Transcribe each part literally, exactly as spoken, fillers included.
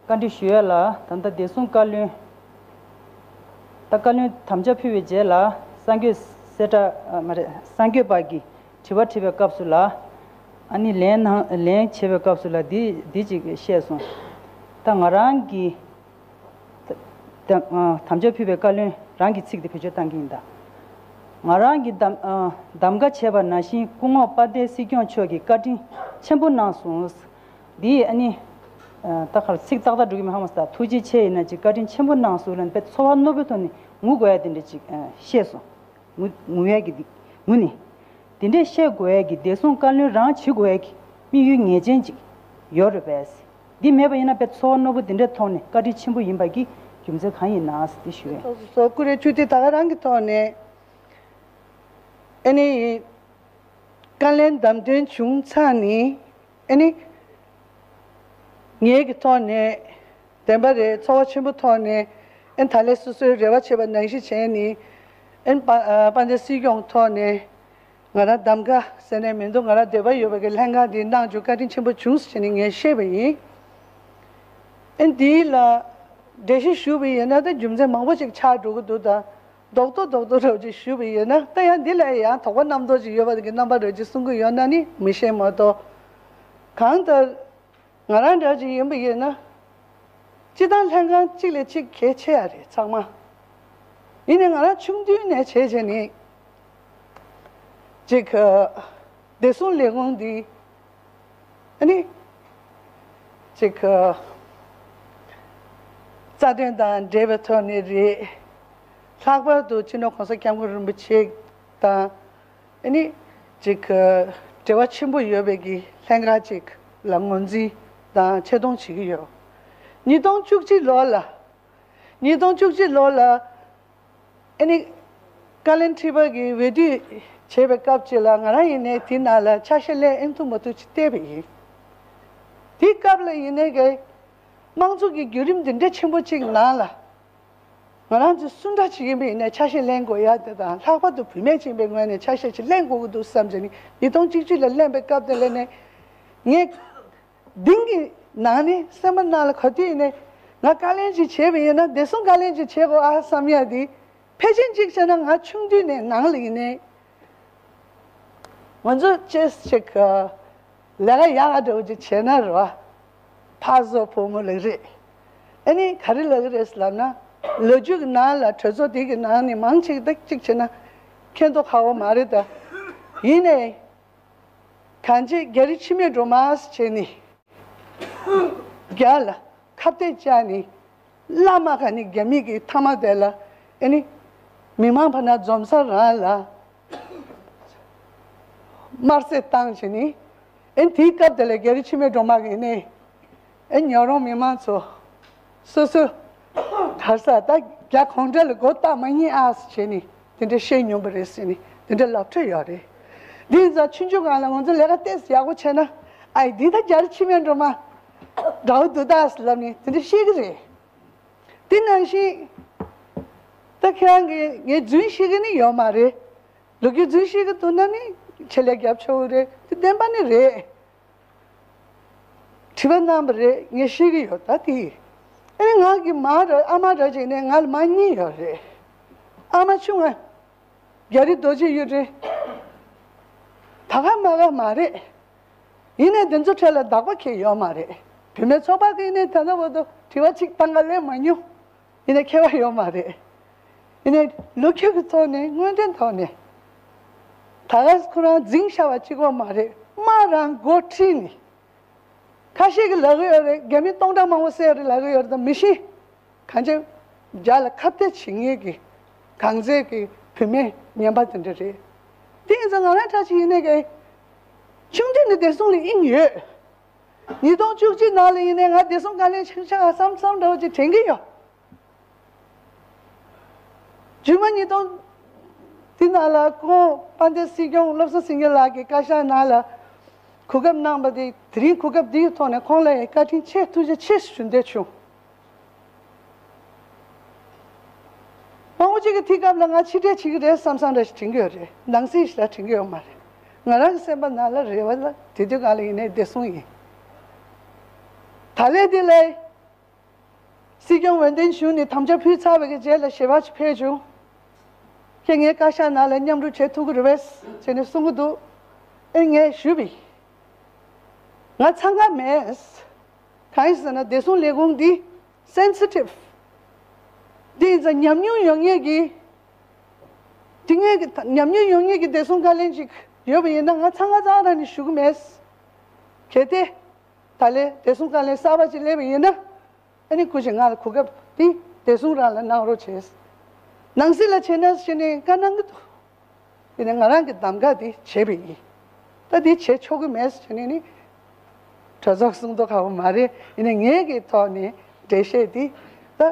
བཀའ་འདྲི་ཞུ་ཡ་ལ། ད་ལྟ་བདེ་སྲུང་བཀའ་བློན། ད་བཀའ་བློན་དམ་བཅའ་ཕུལ་བའི་རྗེས་ལ་གསར་འགོད་གསལ་བསྒྲགས། ཨ། མ་རེད། གསར་འགོད་པ་གིས་དྲི་བ་དྲིས་པའི་སྐབས་སུ་ལ། ཨ་ནི་ལན་གནང་། ལན་བྱེད་པའི་སྐབས་སུ་ལ་འདི་འདི་ཅིག་བཤད་སོང་། ད་ང་རང་གིས་ད་ཨ་དམ་བཅའ་ཕུལ་བའི་བཀའ་བློན་རང་གི་ཚིག་དེ་བེད་སྤྱོད་བཏང་གི་ཡིན། ད་ང་རང་གིས་གདམ་ཨ་གདམ་ག་བྱས་པ་ནང་བཞིན་སྐུ་ངོ་དཔལ་ལྡན་སྲིད་སྐྱོང་མཆོག་གིས་བཀའ་དྲིན་ཆེན་པོ་གནང་སོང་། འདི་ཨ་ནི་ཨ་ད་གར་ཚིག་ཏག་ཏག་འགྲོ་གི་མེད་ཧ་མ་སོང་། ཐུགས་རྗེ་ཆེ། ཡིན་ན་ཅིག་བཀའ་དྲིན་ཆེན་པོ་གནང་སོང་ལབ་དཔེ་ཚོར་བ་རྣོ་པོའི་ཐོག་ནས་ངུ་དགོས་ཡ་དེ་འདྲ་ཅིག་ཨ་བཤད་སོང་། ངུ་ངུ་ཡ་གི་འདི་ངུ་ནས། དེ་འདྲས་བཤད་དགོས་ཡ་གི་བདེ་སྲུང་བཀའ་བློན་རང་བྱེད་དགོས་ཡ་གི་དམིགས་ཡུལ་ངེས་ཅན་ཅིག་ཡོད་རེད་པས། འདི་མེད་པ་ཡིན་ན་དཔེ་ཚོར་བ་རྣོ་པོ་དེ་འདྲའི་ཐོག་ནས་བཀའ་དྲིན་ཆེན་པོ་ཡིན་པ་གི་རྒྱུ་མཚན་གང་ཡིན་ན་ཟེར་ཏེ་ཞུ་ཡ། ཐུགས་རྗེ་ཆེ། ཀུ་རེ་ཆུ་ཏི་ད་ག་རང་གི་ཐོག་ནས་ཨ་ནི་བཀའ་ལན་བདམས་ཐོན་བྱུང་ཚར་ནས། ཨ་ནི་ངའི་གི་ཐོག་ནས་བདེན་པ་རེད། ཚོར་བ་ཆེན་པོ་ཐོག་ནས་ཨ་ནི་ད་ལན་སོ་སོའི་རེ་བ་བྱས་པ་ནང་བཞིན་བྱས་ནས། ཨ་ནི་དཔལ་ཨ་དཔལ་ལྡན་སྲིད་སྐྱོང་ཐོག་ནས་ང་རང་གདམ་ག་ཟེར་ནས་མི་འདུག་ང་རང་འདོད་པ་ཡོད་པའི་གི་ལྷན་ཁང་འདི་གནང་བྱུང་། བཀའ་དྲིན་ཆེན་པོ་བྱུང་ཟེར་ནས་ངས་བཤད་པ་ཡིན། ཨ་ནི་འདི་ལ་འགྲེལ་བཤད་ཞུས་པ་ཡིན་ན་ད་རྒྱུ་མཚན་མང་པོ་ཅིག་ཆགས་འགྲོ་གི་འདུག་ད་རྡོག་རྡོག་རྡོག་རྡོག་རོབ་ཅིག་ཞུས་པ་ཡིན་ན། ད་ཡང་འདི་ལ་ཡང་དོགས་པ་རྣམ་རྟོག་ཅིག་ཡོད་པ་གི་རྣམ་པ་རོབ་ཅིག་གསུང་གི་ཡོད་ན་ནི་མི་ཤེས་མ་གཏོགས། གང་ལྟར་ང་རང་འདྲ་ཅིག་ཡིན་པ་ཡིན་ན། སྤྱི་བཏང་ལྷན་ཁང་གཅིག་ལས་གཅིག་གལ་ཆེ་ཡ་རེད་ཚང་མ། ཡིན་ནའི་ང་རང་ཆུང་དུས་ནས་བྱས་བྱས་ནས་ཅིག་བདེ་སྲུང་ལས་ཁུངས་འདི་ཨ་ནི་ཅིག་རྩ་དོན་དང་འབྲེལ་བའི་ཐོག་ནས་རེད། ལྷག་པར་དུ་སྤྱི་ནོར་༸གོང་ས་༸སྐྱབས་མགོན་རིན་པོ་ཆེ་དང་ཨ་ནི་ཅིག་འབྲེལ་བ་ཆེན་པོ་ཡོད་པའི་གི་ལྷན་ཁང་ཅིག་ལ་ངོས་འཛིན་དང་ཆེ་མཐོང་བྱེད་ཀྱི་ཡོད། ཉིས་སྟོང་བཅུ་གཅིག་ལོ་ལ། ཉིས་སྟོང་བཅུ་གཅིག་ལོ་ལ་ཨ་ནི་བཀའ་བློན་ཁྲི་པ་གི་འོས་བསྡུ་བྱས་པའི་སྐབས་ཅིག་ལ་ང་རང་ཡིན་ནའི་དེ་ནང་ལ་ཆ་ཤས་ལེན་ཨེ་ཐུབ་མ་ཐུབ་ཅིག་བལྟས་པ་ཡིན། དེའི་སྐབས་ལ་ཡིན་ནའི་གི་དམངས་གཙོ་གི་བརྒྱུད་རིམ་འདི་འདྲ་ཆེན་པོ་ཅིག་ནང་ལ། ང་རང་ཚོ་སུ་འདྲ་ཅིག་ཡིན་པ་ཡིན་ནའི་ཆ་ཤས་ལེན་དགོས་ཡ་དེ་དང་། ལྷག་པར་དུ་བུད་མེད་ཅིག་ཡིན་པའི་ངོས་ནས་ཆ་ཤས་ཅིག་ལེན་དགོས་ཀྱི་འདུག་བསམ་བྱས་ནས་ཉིས་སྟོང་བཅུ་གཅིག་ལ་ལེན་པའི་སྐབས་དེ་ལ་ནས་ངས་གཏིང་གི་ནང་ནས་སེམས་པ་ནང་ལ་ག་དུས་ཡིན་ནའི་ང་བཀའ་བློན་ཅིག་བྱས་པ་ཡིན་ན་བདེ་སྲུང་བཀའ་བློན་ཅིག་བྱེད་དགོས་ཨ་བསམ་ཡ་དེ། ཕལ་ཆེར་གཅིག་བྱས་ན་ང་ཆུང་དུས་ནས་ནང་ལ་ཡིན་ནའི། ང་ཚོ་ཅེས་ཅིག་ག་ལས་ཀ་ཡག་ག་འདྲ་བོ་ཅིག་བྱས་ན་རེད་བ། ཕར་ཚུར་ཕོ་མོ་ལབ་ཀྱི་རེད། ཨ་ནི་ག་རེ་ལབ་ཀྱི་རེད་ལབ་ན། ལོ་རྒྱུས་ཀྱི་ནང་ལ་གྲོས་ཚོགས་དེ་གི་ནང་ནས་མང་ཆེ་གི་ད་གཅིག་བྱས་ན་མཁྱེན་མདོག་ཁ་པོ་མ་རེད་ད། ཡིན་ནའི། གང་ཅི་རྒྱ་རིགས་ཕྱི་མིག་འགྲོ་མ་བྱས་ནས། རྒྱ་ལ་ཁ་གཏད་བཅག་ནས། བླ་མ་ག་ནས་རྒྱ་མི་གི་མཐའ་མ་དེ་ལ་ཨ་ནི་མི་མང་ཕ་ན་འཛོམས་ས་རང་ལ་དམར་གསོད་བཏང་བྱས་ནས། ཨ་ནི་དེའི་སྐབས་དེ་ལ་རྒྱ་རིགས་ཕྱི་མིག་འགྲོ་མ་གི་ནས་ཨ་ནི་ཉག་རོང་མི་མང་ཚོ་སོ་སོ་གར་ས་ད་རྒྱ་གུང་ཁྲན་ལ་མགོ་བཏགས་མ་ཉན་ཨ་ཟེར་བྱས་ནས་དེ་འདྲ་བཤད་མྱོང་པ་རེད་ཟེར་ནས་དེ་འདྲ་ལབ་འཕྲོད་ཡོད་རེད། འདི་ཡིན་ཙང་ཆུང་ཆུང་སྒང་ལ་ང་ཚོ་ལས་ཀ་ཏོག་ཙམ་ཡག་པོ་བྱས་ན། ཨའི་འདི་ད་རྒྱ་རིགས་ཕྱི་མིག་འགྲོ་མ་འདྲ་བོ་འདུག་ད་ཟེར་ལབ་ནས་དེ་འདྲ་བཤད་གི་རེད། དེ་ནང་བཞིན། ད་ཁྱེད་རང་གིས་ངས་རྫུན་བཤད་གི་ནི་ཡོད་མ་རེད། ལོ་རྒྱུས་རྫུན་བཤད་གི་འདུག་ན་ནི་ཆེད་ལས་རྒྱབ་ཆོག་གི་རེད། དེ་བདེན་པ་ནི་རེད། དྲི་བ་གནང་བ་རེད། ངས་བཤད་གི་ཡོད་ད་དེ། ཨ་ནི་ང་གི་མ་ར་ཨ་མ་ར་ཅིག་ནས་ང་ལ་མ་གཉིས་ཡོད་རེད། ཨ་མ་ཆུང་ང་། རྒྱ་རི་རྡོ་རྗེ་གཡུ་སྒྲོན། ད་ག་མ་ག་མ་རེད། ཡིན་ནའི་འདི་ཚོ་གྲས་ལ་བདག་པོ་ཁྱེད་ཡོད་མ་རེད། བུད་མེད་ཚོགས་པ་གི་ནས་ད་ལྟ་བར་དུ་དྲི་བ་གཅིག་བཏང་ག་ལན་མ་ཉུང་། ཡིན་ནའི་ཁྱད་པར་ཡོད་མ་རེད། ཡིན་ནའི་ལོ་རྒྱུས་ཀྱི་ཐོག་ནས་དངོས་འབྲེལ་ཐོག་ནས། ད་ག་ཁོ་རང་འཛིང་ཤ་བ་གཅིག་པོ་མ་རེད། མ་རང་འགོ་ཁྲིད་ནས། ཁ་ཤས་ཀྱིས་ལབ་ཀྱི་ཡོད་རེད། རྒྱ་མི་སྟོང་ཕྲག་མང་པོ་བསད་རེད་ལབ་ཀྱི་ཡོད་རེད་ད་མི་ཤེས། གང་ཅི། རྒྱ་ལ་ཁ་གཏད་བྱེད་མཁན་གྱི་གང་ཚད་ཀྱི་བུད་མེད་ངན་པ་དེ་འདྲ་རེད། དེ་ཡིན་ཙང་ང་རང་འདྲ་ཅིག་ཡིན་ནའི་གི། ཆུང་དུས་ནས་བདེ་སྲུང་ལ་དབྱིངས་ཡོད། ཉིས་སྟོང་བཅུ་གཅིག་ནང་ལ་ཡིན་ནའི་ང་བདེ་སྲུང་བཀའ་བློན་ཆགས་ཆགས་བསམ་བསམ་འདྲ་བོ་ཅིག་དྲན་གྱི་ཡོད། རྗེས་མ་ཉིས་སྟོང་དེ་ནང་ལ་ཁོང་དཔལ་ལྡན་སྲིད་སྐྱོང་བློ་བཟང་སེང་གེ་ལགས་ཀྱི་བཀའ་ཤག་ནང་ལ་གོ་སྐབས་གནང་བ་དེ། དེ་རིང་གོ་སྐབས་འདིའི་ཐོག་ནས་ཁོང་ལ་ཡང་བཀའ་དྲིན་ཆེ་ཐུགས་རྗེ་ཆེ་ཞུ་འདོད་བྱུང་། མང་པོ་ཅིག་གིས་དེའི་སྐབས་ལ་ང་ཕྱི་འབྲེལ་བྱེད་ཀྱི་རེད་བསམ་བསམ་འདྲ་ཞིག་དྲན་གྱི་ཡོད་རེད། ནང་སྲིད་ཞིག་ལ་དྲན་གྱི་ཡོད་མ་རེད། ང་རང་གི་སེམས་པ་ནང་ལ་རེ་བ་ལ་དེ་དུས་སྒང་ལ་ཡིན་ནའི་བདེ་སྲུང་ཡིན། ད་ལན་དེ་ལ། སྲིད་སྐྱོང་འོས་འདེམས་ཞུས་ནས་དམ་བཅའ་ཕུལ་ཚར་བའི་རྗེས་ལ་ཞལ་པར་ཅིག་ཕེབས་བྱུང་། ཁྱེད་ངའི་བཀའ་ཤག་ནང་ལ་མཉམ་རུབ་བྱེད་ཐུབ་ཀྱི་རེད་པས་ཟེར་ནས་གསུང་གི་འདུག་ཨེ་ངས་ཞུས་པ་ཡིན། ང་འཚང་ཁ་མེད། གང་ཡིན་ཟེར་ན་བདེ་སྲུང་ལས་ཁུངས་འདི་སེན་སི་ཊིབ། འདི་ཡིན་ཙང་ཉམས་མྱོང་ཡོད་མཁན་གྱི། འདི་ངས་ཀྱི་ཉམས་མྱོང་ཡོད་མཁན་གྱི་བདེ་སྲུང་བཀའ་བློན་ཅིག་ཡོད་པ་ཡིན་ན་ང་འཚང་ཁ་རྩ་རང་ནས་ཞུ་གི་མེད། གལ་ཏེ། ད་ལན་བདེ་སྲུང་བཀའ་བློན་གསར་པ་ཅིག་སླེབས་པ་ཡིན་ན། ཨ་ནི་སྐུ་མཁྱེན་ང་ལ་གོ་སྐབས་འདི་བདེ་སྲུང་རང་ལ་གནང་རོགས་བྱས། ནང་སྲིད་ལ་བྱས་ན་ཟེར་ནས་བཀའ་གནང་གི་འདུག་ཡིན་ནའི་ང་རང་གི་གདམ་ག་འདི་བྱས་པ་ཡིན། ད་འདི་བྱེད་ཆོག་གི་མེད་ཟེར་ནས་ནི། གྲོས་ཚོགས་གསུང་ཐོག་ཁག་པོ་མ་རེད། ཡིན་ནའི་ངེད་ཀྱི་ཐོག་ནས་འགྲེལ་བཤད་འདི་ད།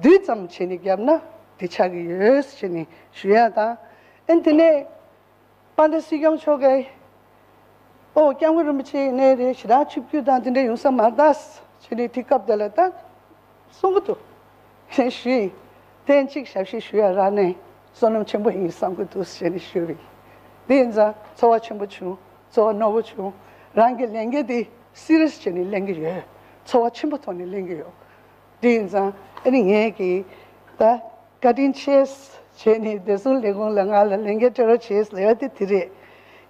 བསྡུས་ཙམ་བྱས་ནས་བརྒྱབ་ན་འདི་ཆགས་ཀྱི་ཡོད་ཟེར་ནས་ཞུ་ཡ་དང་། ཨེ་དེ་ནས། དཔལ་ལྡན་སྲིད་སྐྱོང་མཆོག་གིས། ཨོ་སྐྱབས་མགོན་རིན་པོ་ཆེ་ཡིན་ནའི་རེད། ཞེ་དྲག་ཆིབས་བསྒྱུར་དང་དེ་འདྲ་ཡོང་ས་མ་རེད་ད་ཟེར་ནས་དེ་སྐབས་དེ་ལ་ད་གསུང་གི་འདུག་ཞེས་ཞུས་ཡིན། ཐེངས་གཅིག་ཞབས་ཕྱི་ཞུ་ཡ་རག་ནས་བསོད་ནམས་ཆེན་པོ་ཡིན་བསམ་གི་འདུག་ཞེས་ནས་ཞུས་པ་ཡིན། དེ་ཡིན་ཙང་ཚོར་བ་ཆེན་པོ་བྱུང་། ཚོར་བ་རྣོ་པོ་བྱུང་། རང་གི་ལས་འགན་དེ་སི་རི་ཡས་བྱས་ནས་ལེན་གི་ཡོད། ཚོར་བ་ཆེན་པོ་ཐོག་ནས་ལེན་གི་ཡོད། དེ་ཡིན་ཙང་ཨ་ནི་ངས་ཀྱིས་ད་བཀའ་དྲིན་ཆེ་བྱས་ནས་བདེ་སྲུང་ལས་ཁུངས་ལ་ང་ལ་ལས་འགན་སྤྲད་རོགས་བྱས་ཟེར་ཡ་དེ་དེ་རེད།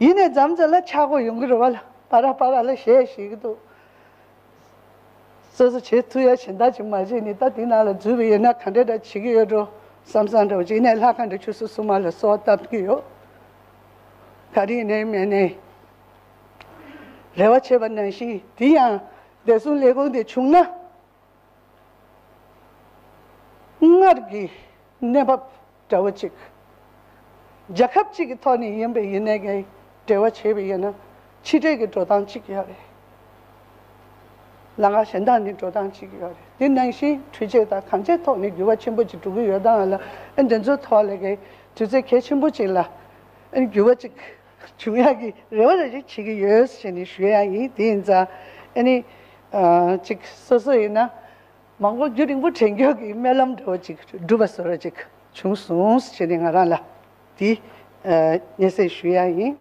ཡིན་ནའི་མཚམས་མཚམས་ལ་ཆག་སྒོ་ཡོང་གི་རེད་བ་ལ། ཕར་ར་ཕར་ར་ལ་གཞས་ཤིག་གི་འདུག་སོ་སོ་བྱེད་ཐུབ་ཡ་གཞན་དག་ཅིག་མ་བྱས་ནས་ད་དེ་ནང་ལ་འཛུལ་བ་ཡིན་ན་ག་འདྲ་འདྲ་བྱེད་ཀྱི་ཡོད་འགྲོ་བསམ་བསམ་འདྲ་བོ་ཅིག་ནས་ལྷ་ཁང་འདྲ་ཆུ་སོ་སོ་མ་ལ་གསོལ་བ་བཏབ་ཀྱི་ཡོད། ག་རེ་ཡིན་ནའི་མེད་ནའི་རེ་བ་བྱས་པ་ནང་བཞིན་དེ་ཡང་བདེ་སྲུང་ལས་ཁུངས་དེ་བྱུང་ན། སྔར་གྱི་གནས་བབ་འདྲ་བོ་ཅིག་རྒྱལ་ཁབ་ཅིག་གི་ཐོག་ནས་ཡིན་པ་ཡིན་ནའི་གི་འབྲེལ་བ་བྱས་པ་ཡིན་ན་ཕྱི་འབྲེལ་གྱི་འགྲོ་སྟངས་ཅིག་ཡོད་རེད། ལམ་ཁ་གཞན་དག་ནས་འགྲོ་སྟངས་ཅིག་ཡོད་རེད། དེ་ནང་བཞིན་འཕྲུལ་ཆས་དང་གང་ཅིའི་ཐོག་ནས་འགྱུར་བ་ཆེན་པོ་ཅིག་འགྲོ་གི་ཡོད་སྟངས་ལ་ཨ་འདི་ཚོའི་ཐོག་ལ་གི་དུས་ཚོད་གལ་ཆེན་པོ་ཅིག་ལ་ཨ་འགྱུར་བ་ཅིག་བྱུང་ཡག་གི་རེ་བ་རེ་ཞིག་བྱེད་ཀྱི་ཡོད་ཞེས་ནས་ཞུ་ཡག་ཡིན། དེ་ཡིན་ཙང་ཨ་ནི་ཨ་ཅིག་སོ་སོ་ཡིན་ན། མང་པོ་རྒྱུན་རིང་པོ་དྲན་རྒྱུ་གི་སྨོན་ལམ་འདྲ་བོ་ཅིག་འགྲུབ་པ་བཟོ་འདྲ་ཅིག་བྱུང་སོང་ཞེས་ནས་ང་རང་ལ་དེ་སྙན་སེང་ཞུ་ཡག་ཡིན།